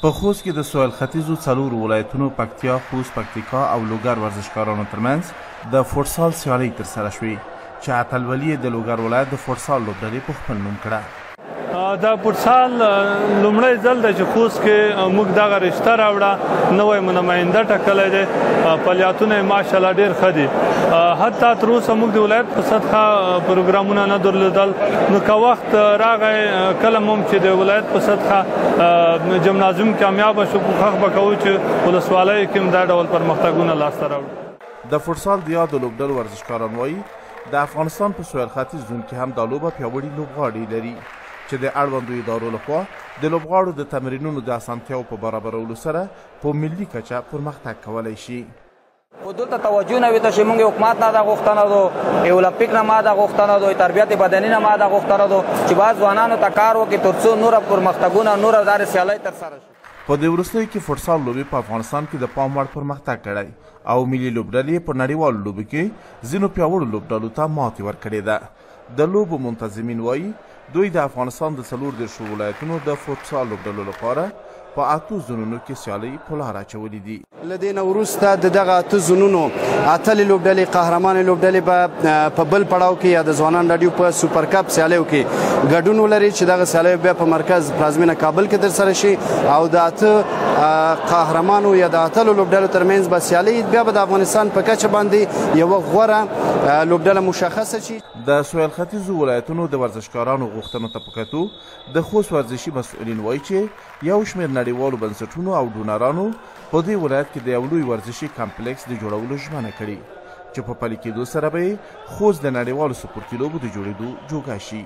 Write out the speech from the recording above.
په خوست کې د سویل ختیځو څلورو ولایتونو پکتیا، خوست، پکتیکا او لوګر ورزشکارانو ترمنځ د فوټسال سیالۍ ترسره شوې چې اتلولي یې د لوګر ولایت د فوټسال لوبډلې په خپل نوم کړه. دا فوټسال لومړی ځل دی چې خوست کې موږ دغه رشته راوړه، نوی مو نماینده ټاکلی دی، فعالیتونه یې ماشاءالله ډېر ښه دي. حتی تر اوسه موږ د ولایت په سطحه پروګرامونه نه درلودل، نو که وخت راغی کله هم چې د ولایت په سطحه جمنازیوم کامیابه شو، کوښښ به کوو چې ولسوالیو کې هم دا ډول پرمختګونه لاسته راوړو. د فوټسال د یادو لوبډلو ورزشکاران وایي د افغانستان په سویل ختیځ زون کې هم دا لوبه پیاوړي لوبغاړي لري چې د اړوندو ادارو لخوا د لوبغاړو د تمرینونو د اسانتیاو په برابرولو سره په ملي کچه پرمختګ کولی شي. خو دلته توجه نه وي ته چې موږ حکومت نه دا غوښتنه ده، اولمپیک نه ما دا غوښتنه ده، تربیت بدني نه ما دا غوښتنه ده چې باید ځوانانو ته کار وکړي ترڅو نور پرمختګونه نور دارې سیالۍ ترسره شي. په دې وروستیو کې فوټسال لوبې په افغانستان کې د پام وړ پرمختګ کړی او ملي لوبډلې یې په نړیوالو لوبو کې ځینو پیاوړو لوبډلو ته ماتې ورکړې ده. د لوبو منتظمین وایي دوی د افغانستان د 34 ولایتونو د فوټسال لوبډلو لپاره په 8 زونونو کې سیالۍ په لار اچولې دي. له دې نه وروسته د دغه 8 زونونو اتلې لوبډلې، قهرمانې لوبډلې به په بل پړاو کې یا د ځوانان راډیو په سوپر کپ سیالیو کې ګډون ولري چې دغه سیالۍ بیا په مرکز پلازمینه کابل کې ترسره شي او د 8 قهرمانو یا د اتلو لوبډلو ترمنځ به سیالۍ بیا به د افغانستان په کچه باندې یوه غوره لوبډله مشخصه شي. د سویل ختیځو ولایتونو د ورزشکارانو غوښتنو ته په کتو د خوست ورزشي مسؤلین وایي چې یو شمېر نړیوالو بنسټونو او ډونرانو په دې ولایت کې د یو لوی ورزشي کمپلیکس د جوړولو ژمنه کړې چې په پلي کېدو سره به یې خوست د نړیوالو سپورتي لوبو د جوړېدو جوګه شي.